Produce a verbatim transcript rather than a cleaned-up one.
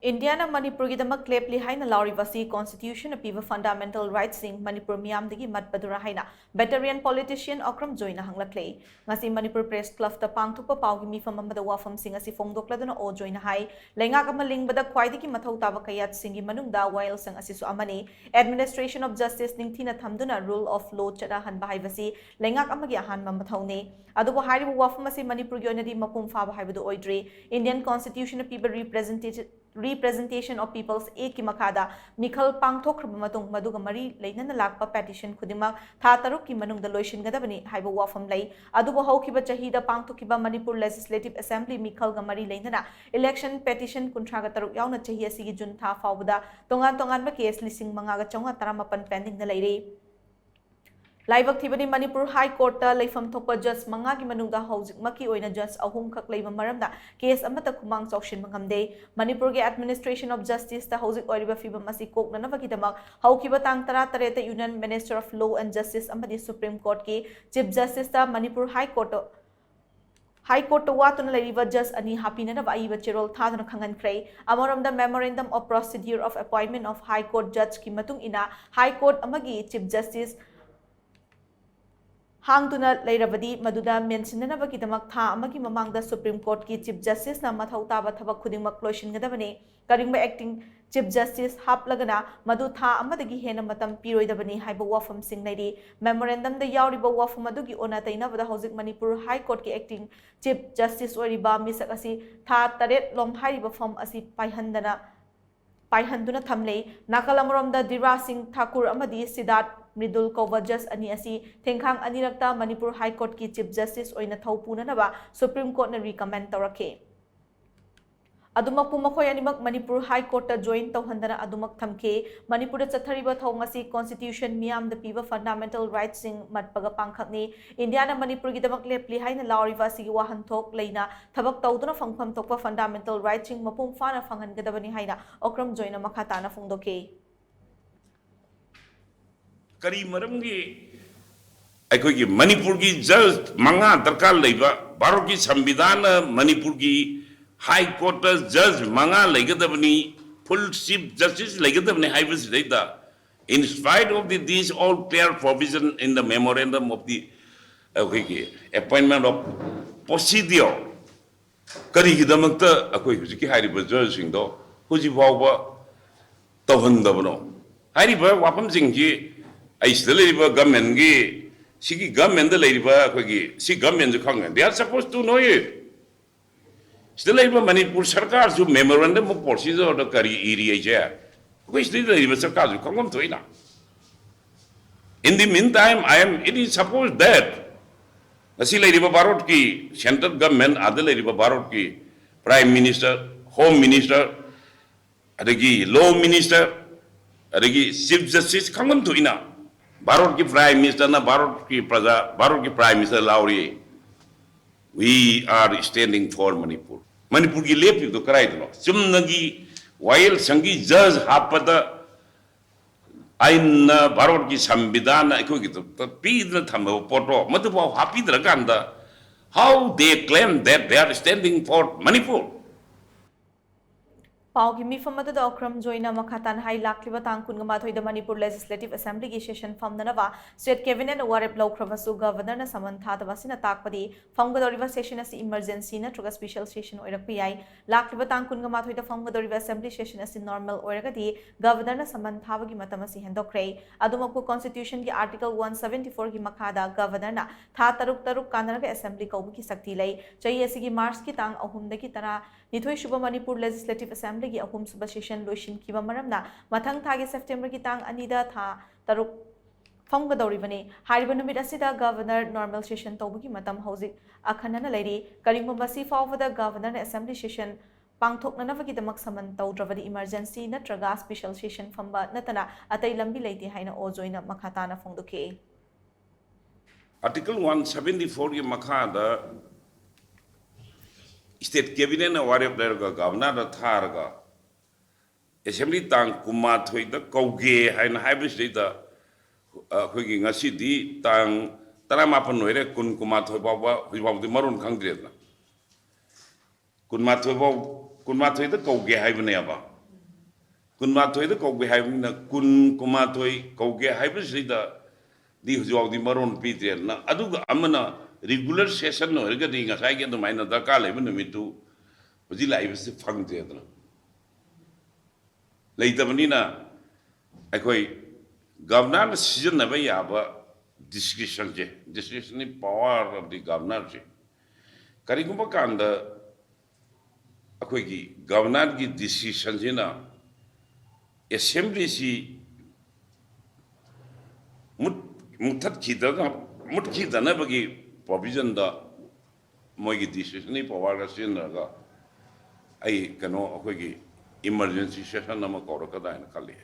ꯏꯟꯗꯤꯌꯥꯅ ꯃꯅꯤꯄꯨꯔꯒꯤꯗꯃꯛ ꯂꯦꯞꯂꯤ ꯍꯥꯏꯅ ꯂꯥꯎꯔꯤꯕ ꯑꯁꯤ ꯀꯣꯟꯁꯇꯤꯇ꯭ꯌꯨꯁꯟꯅ ꯄꯤꯕ ꯐꯟꯗꯥꯃꯦꯟꯇꯦꯜ ꯔꯥꯏꯠꯁꯤꯡ ꯃꯅꯤꯄꯨꯔ ꯃꯤꯌꯥꯝꯗꯒꯤ ꯃꯠꯄꯗꯨꯔꯥ ꯍꯥꯏꯅ ꯚꯦꯇꯔꯤꯌꯟ ꯄꯣꯂꯤꯇꯤꯁꯤꯌꯟ ꯑꯣꯀ꯭ꯔꯝ ꯖꯣꯏꯅ ꯍꯪꯂꯛꯂꯦ꯫ ꯉꯁꯤ ꯃꯅꯤꯄꯨꯔ ꯄ꯭ꯔꯦꯁ ꯀ꯭ꯂꯕꯇ ꯄꯥꯡꯊꯣꯛꯄ ꯄꯥꯎꯒꯤ ꯃꯤꯐꯝ ꯑꯃꯗ ꯋꯥꯐꯝꯁꯤꯡ ꯑꯁꯤ ꯐꯣꯡꯗꯣꯛꯂꯗꯨꯅ ꯑꯣ ꯖꯣꯏꯅ ꯍꯥꯏ, ꯂꯩꯉꯥꯛ ꯑꯃ ꯂꯤꯡꯕꯗ ꯈ꯭ꯋꯥꯏꯗꯒꯤ ꯃꯊꯧ ꯇꯥꯕ ꯀꯌꯥꯠꯁꯤꯡꯒꯤ ꯃꯅꯨꯡꯗ ꯋꯥꯌꯦꯜꯁꯪ ꯑꯁꯤꯁꯨ ꯑꯃꯅꯤ꯫ Administration of Justice ꯅꯤꯡꯊꯤꯅ ꯊꯝꯗꯨꯅ rule of law ꯆꯠꯅꯍꯟꯕ ꯍꯥꯏꯕꯁꯤ ꯂꯩꯉꯥꯛ ꯑꯃꯒꯤ ꯑꯍꯥꯟꯕ ꯃꯊꯧꯅꯤ꯫ ꯑꯗꯨꯕꯨ ꯍꯥꯏꯔꯤꯕ ꯋꯥꯐꯝ ꯑꯁꯤ ꯃꯅꯤꯄꯨꯔꯒꯤ ꯑꯣꯏꯅꯗꯤ ꯃꯄꯨꯡ ꯐꯥꯕ ꯍꯥꯏꯕꯗꯨ ꯑꯣꯏꯗ꯭ꯔꯤ꯫ ꯏꯟꯗꯤꯌꯟ ꯀꯣꯟꯁꯇꯤꯇ꯭ꯌꯨꯁꯟꯅ ꯄꯤꯕ representation Representation of People's Actꯀꯤ ꯃꯈꯥꯗ ꯃꯤꯈꯜ ꯄꯥꯡꯊꯣꯛꯈ꯭ꯔꯕ ꯃꯇꯨꯡ ꯃꯗꯨꯒ ꯃꯔꯤ ꯂꯩꯅꯅ ꯂꯥꯛꯄ ꯄꯦꯇꯤꯁꯟ ꯈꯨꯗꯤꯡꯃꯛ ꯊꯥ ꯇꯔꯨꯛꯀꯤ ꯃꯅꯨꯡꯗ ꯂꯣꯏꯁꯤꯟꯒꯗꯕꯅꯤ ꯍꯥꯏꯕ ꯋꯥꯐꯝ ꯂꯩ꯫ ꯑꯗꯨꯕꯨ ꯍꯧꯈꯤꯕ ꯆꯍꯤꯗ ꯄꯥꯡꯊꯣꯛꯈꯤꯕ ꯃꯅꯤꯄꯨꯔ ꯂꯦꯖꯤꯁꯂꯦꯇꯤꯚ ꯑꯦꯁꯦꯝꯕ꯭ꯂꯤ ꯃꯤꯈꯜꯒ ꯃꯔꯤ ꯂꯩꯅꯅ ꯏꯂꯦꯛꯁꯟ ꯄꯦꯇꯤꯁꯟ ꯀꯨꯟꯊ꯭ꯔꯥꯒ ꯇꯔꯨꯛ ꯌꯥꯎꯅ ꯆꯍꯤ ꯑꯁꯤꯒꯤ ꯖꯨꯟ ꯊꯥ ꯐꯥꯎꯕꯗ ꯇꯣꯉꯥꯟ ꯇꯣꯉꯥꯟꯕ ꯀꯦꯁ ꯂꯤꯁꯤꯡ ꯃꯉꯥꯒ ꯆꯥꯝꯃꯉꯥ ꯇꯔꯥꯃꯥꯄꯟ ꯄꯦꯟꯗꯤꯡꯗ ꯂꯩꯔꯤ꯫ ꯂꯥꯏꯕꯛ ꯊꯤꯕꯗꯤ ꯃꯅꯤꯄꯨꯔ ꯍꯥꯏ ꯀꯣꯔꯠꯇ ꯂꯩꯐꯝ ꯊꯣꯛꯄ ꯖꯖ ꯃꯉꯥꯒꯤ ꯃꯅꯨꯡꯗ ꯍꯧꯖꯤꯛꯃꯛꯀꯤ ꯑꯣꯏꯅ ꯖꯖ ꯑꯍꯨꯝꯈꯛ ꯂꯩꯕ ꯃꯔꯝꯅ ꯀꯦꯁ ꯑꯃꯠꯇ ꯈꯨꯃꯥꯡ ꯆꯥꯎꯁꯤꯟꯕ ꯉꯝꯗꯦ꯫ ꯃꯅꯤꯄꯨꯔꯒꯤ Administration of Justiceꯇ ꯍꯧꯖꯤꯛ ꯑꯣꯏꯔꯤꯕ ꯐꯤꯕꯝ ꯑꯁꯤ ꯀꯣꯛꯅꯅꯕꯒꯤꯗꯃꯛ ꯍꯧꯈꯤꯕ ꯇꯥꯡ ꯇꯔꯥ ꯇꯔꯦꯠꯇ Union Minister of Law and Justice ꯑꯃꯗꯤ Supreme Courtꯀꯤ Chief Justiceꯇ ꯃꯅꯤꯄꯨꯔ ꯍꯥꯏ ꯀꯣꯔꯠꯇ ꯍꯥꯏ ꯀꯣꯔꯠꯇ ꯋꯥꯠꯇꯨꯅ ꯂꯩꯔꯤꯕ ꯖꯖ ꯑꯅꯤ ꯍꯥꯞꯄꯤꯅꯅꯕ ꯑꯏꯕ ꯆꯦꯔꯣꯜ ꯊꯥꯗꯨꯅ ꯈꯪꯍꯟꯈ꯭ꯔꯦ꯫ ꯑꯃꯔꯣꯝꯗ, Memorandum of Procedure of Appointment of High Court Judgeꯀꯤ ꯃꯇꯨꯡ ꯏꯟꯅ ꯍꯥꯏ ꯀꯣꯔꯠ ꯑꯃꯒꯤ ꯆꯤꯐ ꯖꯁꯇꯤꯁ ꯍꯥꯡꯗꯨꯅ ꯂꯩꯔꯕꯗꯤ, ꯃꯗꯨꯗ ꯃꯦꯟꯁꯤꯟꯅꯅꯕꯒꯤꯗꯃꯛ ꯊꯥ ꯑꯃꯒꯤ ꯃꯃꯥꯡꯗ ꯁꯨꯄ꯭ꯔꯤꯝ ꯀꯣꯔꯠꯀꯤ ꯆꯤꯐ ꯖꯁꯇꯤꯁꯅ ꯃꯊꯧ ꯇꯥꯕ ꯊꯕꯛ ꯈꯨꯗꯤꯡꯃꯛ ꯂꯣꯏꯁꯤꯟꯒꯗꯕꯅꯤ꯫ ꯀꯔꯤꯒꯨꯝꯕ acting chief justice ꯍꯥꯞꯂꯒꯅ, ꯃꯗꯨ ꯊꯥ ꯑꯃꯗꯒꯤ ꯍꯦꯟꯅ ꯃꯇꯝ ꯄꯤꯔꯣꯏꯗꯕꯅꯤ ꯍꯥꯏꯕ ꯋꯥꯐꯝꯁꯤꯡ ꯂꯩꯔꯤ꯫ Memorandumꯗ ꯌꯥꯎꯔꯤꯕ ꯋꯥꯐꯝ ꯑꯗꯨꯒꯤ ꯑꯣꯟꯅ ꯇꯩꯅꯕꯗ, ꯍꯧꯖꯤꯛ ꯃꯅꯤꯄꯨꯔ ꯍꯥꯏ ꯀꯣꯔꯠꯀꯤ acting chief justice ꯑꯣꯏꯔꯤꯕ ꯃꯤꯁꯛ ꯑꯁꯤ ꯊꯥ ꯇꯔꯦꯠ ꯂꯣꯝ ꯍꯥꯏꯔꯤꯕ ꯐꯝ ꯑꯁꯤ ꯄꯥꯏꯍꯟꯗꯅ, ꯄꯥꯏꯍꯟꯗꯨꯅ ꯊꯝꯂꯦ꯫ ꯅꯥꯀꯜ ꯑꯃꯔꯣꯝꯗ, ꯙꯤꯔꯥꯖ ꯁꯤꯡ ꯊꯥꯀꯨꯔ ꯑꯃꯗꯤ ꯁꯤꯗꯥꯔꯊ ꯃ꯭ꯔꯤꯗꯨꯜ ꯀꯧꯕ ꯖꯖ ꯑꯅꯤ ꯑꯁꯤ ꯊꯦꯡꯈꯥꯡ ꯑꯅꯤꯔꯛꯇ ꯃꯅꯤꯄꯨꯔ ꯍꯥꯏ ꯀꯣꯔꯠꯀꯤ ꯆꯤꯐ ꯖꯁꯇꯤꯁ ꯑꯣꯏꯅ ꯊꯧ ꯄꯨꯅꯅꯕ ꯁꯨꯄ꯭ꯔꯤꯝ ꯀꯣꯔꯠꯅ recommend ꯇꯧꯔꯛꯈꯤ꯫ ꯑꯗꯨꯃꯛꯄꯨ, ꯃꯈꯣꯏ ꯑꯅꯤꯃꯛ ꯃꯅꯤꯄꯨꯔ ꯍꯥꯏ ꯀꯣꯔꯠꯇ join ꯇꯧꯍꯟꯗꯅ ꯑꯗꯨꯃꯛ ꯊꯝꯈꯤ꯫ ꯃꯅꯤꯄꯨꯔꯗ ꯆꯠꯊꯔꯤꯕ ꯊꯧꯑꯣꯡ ꯑꯁꯤ ꯀꯣꯟꯁꯇꯤꯇ꯭ꯌꯨꯁꯟ ꯃꯤꯌꯥꯝꯗ ꯄꯤꯕ ꯐꯟꯗꯥꯃꯦꯟꯇꯦꯜ ꯔꯥꯏꯠꯁꯤꯡ ꯃꯠꯄꯒ ꯄꯥꯡꯈꯛꯅꯤ꯫ ꯏꯟꯗꯤꯌꯥꯅ ꯃꯅꯤꯄꯨꯔꯒꯤꯗꯃꯛ ꯂꯦꯞꯂꯤ ꯍꯥꯏꯅ ꯂꯥꯎꯔꯤꯕ ꯑꯁꯤꯒꯤ ꯋꯥꯍꯟꯊꯣꯛ ꯂꯩꯅ ꯊꯕꯛ ꯇꯧꯗꯨꯅ ꯐꯪꯐꯝ ꯊꯣꯛꯄ ꯐꯟꯗꯥꯃꯦꯟꯇꯦꯜ ꯔꯥꯏꯠꯁꯤꯡ ꯃꯄꯨꯡ ꯐꯥꯅ ꯐꯪꯍꯟꯒꯗꯕꯅꯤ ꯍꯥꯏꯅ ꯑꯣꯀ꯭ꯔꯝ ꯖꯣꯏꯅ ꯃꯈꯥ ꯇꯥꯅ ꯐꯣꯡꯗꯣꯛꯈꯤ꯫ ꯀꯔꯤ ꯃꯔꯝꯒꯤ ꯑꯩꯈꯣꯏꯒꯤ ꯃꯅꯤꯄꯨꯔꯒꯤ ꯖꯖ ꯃꯉꯥ ꯗꯔꯀꯥꯔ ꯂꯩꯕ, ꯚꯥꯔꯠꯀꯤ ꯁꯪꯕꯤꯙꯥꯟꯅ ꯃꯅꯤꯄꯨꯔꯒꯤ High Courtꯇ judge ꯃꯉꯥ ꯂꯩꯒꯗꯕꯅꯤ, full Chief Justice ꯂꯩꯒꯗꯕꯅꯤ ꯍꯥꯏꯕꯁꯤꯗꯩꯗ, in spite of the, these all clear provision in the memorandum of the, ꯑꯩꯈꯣꯏꯒꯤ appointment of procedure, ꯀꯔꯤꯒꯤꯗꯃꯛꯇ ꯑꯩꯈꯣꯏ ꯍꯧꯖꯤꯛꯀꯤ ꯍꯥꯏꯔꯤꯕ judgeꯁꯤꯡꯗꯣ ꯍꯧꯖꯤꯛ ꯐꯥꯎꯕ ꯇꯧꯍꯟꯗꯕꯅꯣ? ꯍꯥꯏꯔꯤꯕ ꯋꯥꯐꯝꯁꯤꯡꯁꯤ ꯑꯩ ꯁꯤꯗ ꯂꯩꯔꯤꯕ governmentꯀꯤ, ꯁꯤꯒꯤ governmentꯇ ꯂꯩꯔꯤꯕ ꯑꯩꯈꯣꯏꯒꯤ, ꯁꯤ governmentꯁꯨ ꯈꯪꯉꯦ, they are supposed to know it. ꯁꯤꯗ ꯂꯩꯔꯤꯕ ꯃꯅꯤꯄꯨꯔ ꯁꯔꯀꯥꯔꯁꯨ memorandum of procedureꯗ ꯀꯔꯤ ꯏꯔꯤ ꯍꯥꯏꯁꯦ ꯑꯩꯈꯣꯏ ꯁꯤꯗ ꯂꯩꯔꯤꯕ ꯁꯔꯀꯥꯔꯁꯨ ꯈꯪꯐꯝ ꯊꯣꯛꯏꯅ꯫ In the meantime, I am, it is supposed that ꯉꯁꯤ ꯂꯩꯔꯤꯕ ꯚꯥꯔꯠꯀꯤ central government, ꯑꯥꯗ ꯂꯩꯔꯤꯕ ꯚꯥꯔꯠꯀꯤ Prime Minister, Home Minister, ꯑꯗꯒꯤ Law Minister, ꯑꯗꯒꯤ Chief Justice ꯈꯪꯐꯝ ꯊꯣꯛꯏꯅ꯫ ꯚꯥꯔꯠꯀꯤ Prime Ministerꯅ ꯚꯥꯔꯠꯀꯤ ꯄ꯭ꯔꯖꯥ, ꯚꯥꯔꯠꯀꯤ Prime Minister ꯂꯥꯎꯔꯤ, "We are standing for Manipur." ꯃꯅꯤꯄꯨꯔꯒꯤ ꯂꯦꯞꯄꯤꯕꯗꯣ ꯀꯗꯥꯏꯗꯅꯣ? ꯆꯨꯝꯅꯒꯤ ꯋꯥꯌꯦꯜꯁꯪꯒꯤ judge ꯍꯥꯞꯄꯗ ꯑꯥꯏꯟꯅ, ꯚꯥꯔꯠꯀꯤ ꯁꯪꯕꯤꯙꯥꯟꯅ ꯑꯩꯈꯣꯏꯒꯤꯗꯃꯛꯇ ꯄꯤꯗꯨꯅ ꯊꯝꯃꯕ ꯄꯣꯠꯇꯣ ꯃꯗꯨꯐꯥꯎ ꯍꯥꯞꯄꯤꯗ꯭ꯔꯀꯥꯟꯗ, how they claim that they are standing for Manipur? ꯄꯥꯎꯒꯤ ꯃꯤꯐꯝ ꯑꯗꯨꯗ ꯑꯣꯀ꯭ꯔꯝ ꯖꯣꯏꯅ ꯃꯈꯥ ꯇꯥꯅ ꯍꯥꯏ, ꯂꯥꯛꯂꯤꯕ ꯇꯥꯡ ꯀꯨꯟꯃꯥꯊꯣꯏꯗ ꯃꯅꯤꯄꯨꯔ Legislative Assemblyꯒꯤ session ꯐꯝꯅꯅꯕ state cabinetꯅ ꯋꯥꯔꯦꯞ ꯂꯧꯈ꯭ꯔꯕꯁꯨ governorꯅ summon ꯊꯥꯗꯕ ꯑꯁꯤꯅ ꯇꯥꯛꯄꯗꯤ ꯐꯝꯒꯗꯧꯔꯤꯕ session ꯑꯁꯤ emergency ꯅꯠꯇ꯭ꯔꯒ special session ꯑꯣꯏꯔꯛꯄ ꯌꯥꯏ꯫ ꯂꯥꯛꯂꯤꯕ ꯇꯥꯡ ꯀꯨꯟꯃꯥꯊꯣꯏꯗ ꯐꯝꯒꯗꯧꯔꯤꯕ assembly session ꯑꯁꯤ normal ꯑꯣꯏꯔꯒꯗꯤ governorꯅ summon ꯊꯥꯕꯒꯤ ꯃꯇꯝ ꯑꯁꯤ ꯍꯦꯟꯗꯣꯛꯈ꯭ꯔꯦ꯫ ꯑꯗꯨꯃꯛꯄꯨ constitutionꯒꯤ article one seventy fourꯒꯤ ꯃꯈꯥꯗ governorꯅ ꯊꯥ ꯇꯔꯨꯛ ꯇꯔꯨꯛ ꯀꯥꯟꯅꯔꯒ assembly ꯀꯧꯕꯒꯤ ꯁꯛꯇꯤ ꯂꯩ꯫ ꯆꯍꯤ ꯑꯁꯤꯒꯤ Marchꯀꯤ ꯇꯥꯡ ꯑꯍꯨꯝꯗꯒꯤ ꯇꯔꯥ ꯅꯤꯊꯣꯏꯁꯨꯕ ꯃꯅꯤꯄꯨꯔ Legislative Assemblyꯒꯤ ꯑꯍꯨꯝꯁꯨꯕ session ꯂꯣꯏꯁꯤꯟꯈꯤꯕ ꯃꯔꯝꯅ ꯃꯊꯪ ꯊꯥꯒꯤ Septemberꯒꯤ ꯇꯥꯡ ꯑꯅꯤꯗ ꯊꯥ ꯇꯔꯨꯛ ꯐꯝꯒꯗꯧꯔꯤꯕꯅꯤ꯫ ꯍꯥꯏꯔꯤꯕ ꯅꯨꯃꯤꯠ ꯑꯁꯤꯗ governor normal session ꯇꯧꯕꯒꯤ ꯃꯇꯝ ꯍꯧꯖꯤꯛ ꯑꯈꯟꯅꯅ ꯂꯩꯔꯤ꯫ ꯀꯔꯤꯒꯨꯝꯕ ꯃꯁꯤ ꯐꯥꯎꯕꯗ governorꯅ assembly session ꯄꯥꯡꯊꯣꯛꯅꯅꯕꯒꯤꯗꯃꯛ summon ꯇꯧꯗ꯭ꯔꯕꯗꯤ emergency ꯅꯠꯇ꯭ꯔꯒ special session ꯐꯝꯕ ꯅꯠꯇꯅ ꯑꯇꯩ ꯂꯝꯕꯤ ꯂꯩꯇꯦ ꯍꯥꯏꯅ ꯑꯣ ꯖꯣꯏꯅ ꯃꯈꯥ ꯇꯥꯅ ꯐꯣꯡꯗꯣꯛꯈꯤ꯫ Article one seventy fourꯒꯤ ꯃꯈꯥꯗ state cabinetꯅ ꯋꯥꯔꯦꯞ ꯂꯩꯔꯒ governorꯗ ꯊꯥꯔꯒ assembly ꯇꯥꯡ ꯀꯨꯟꯃꯥꯊꯣꯏꯗ ꯀꯧꯒꯦ ꯍꯥꯏꯅ ꯍꯥꯏꯕꯁꯤꯗꯩꯗ ꯑꯩꯈꯣꯏꯒꯤ ꯉꯁꯤꯗꯤ ꯇꯥꯡ ꯇꯔꯥꯃꯥꯄꯟ ꯑꯣꯏꯔꯦ, ꯀꯨꯟ, ꯀꯨꯟꯃꯥꯊꯣꯏ ꯐꯥꯎꯕ ꯍꯧꯖꯤꯛ ꯐꯥꯎꯕꯗꯤ ꯃꯔꯣꯟ ꯈꯪꯗ꯭ꯔꯦꯗꯅ꯫ ꯀꯨꯟꯃꯥꯊꯣꯏ ꯐꯥꯎ, ꯀꯨꯟꯃꯥꯊꯣꯏꯗ ꯀꯧꯒꯦ ꯍꯥꯏꯕꯅꯦꯕ꯫ ꯀꯨꯟꯃꯥꯊꯣꯏꯗ ꯀꯧꯒꯦ ꯍꯥꯏꯕꯅꯤꯅ ꯀꯨꯟ, ꯀꯨꯟꯃꯥꯊꯣꯏ ꯀꯧꯒꯦ ꯍꯥꯏꯕꯁꯤꯗꯗꯤ ꯍꯧꯖꯤꯛ ꯐꯥꯎꯗꯤ ꯃꯔꯣꯟ ꯄꯤꯗ꯭ꯔꯦꯗꯅ꯫ ꯑꯗꯨꯒ ꯑꯃꯅ regular session ꯑꯣꯏꯔꯒꯗꯤ ꯉꯁꯥꯏꯒꯤ ꯑꯗꯨꯃꯥꯏꯅ ꯗꯔꯀꯥꯔ ꯂꯩꯕ ꯅꯨꯃꯤꯠꯇꯨ ꯍꯧꯖꯤꯛ ꯂꯥꯛꯏꯕꯁꯤ ꯐꯪꯗ꯭ꯔꯦꯗꯅ꯫ ꯂꯩꯇꯕꯅꯤꯅ ꯑꯩꯈꯣꯏ governorꯅ ꯁꯤꯖꯤꯟꯅꯕ ꯌꯥꯕ discretionꯁꯦ, discretionary power of the governorꯁꯦ, ꯀꯔꯤꯒꯨꯝꯕ ꯀꯥꯟꯗ ꯑꯩꯈꯣꯏꯒꯤ governorꯒꯤ decisionꯁꯤꯅ assemblyꯁꯤ ꯃꯨꯠ-, ꯃꯨꯠꯊꯠꯈꯤꯗꯅ-, ꯃꯨꯠꯈꯤꯗꯅꯕꯒꯤ provisionꯗ ꯃꯣꯏꯒꯤ discretionary powerꯒ ꯁꯤꯖꯤꯟꯅꯔꯒ ꯑꯩ ꯀꯩꯅꯣ, ꯑꯩꯈꯣꯏꯒꯤ emergency session ꯑꯃ ꯀꯧꯔꯛꯀꯗ꯭ꯔꯥ ꯍꯥꯏꯅ ꯈꯜꯂꯤ꯫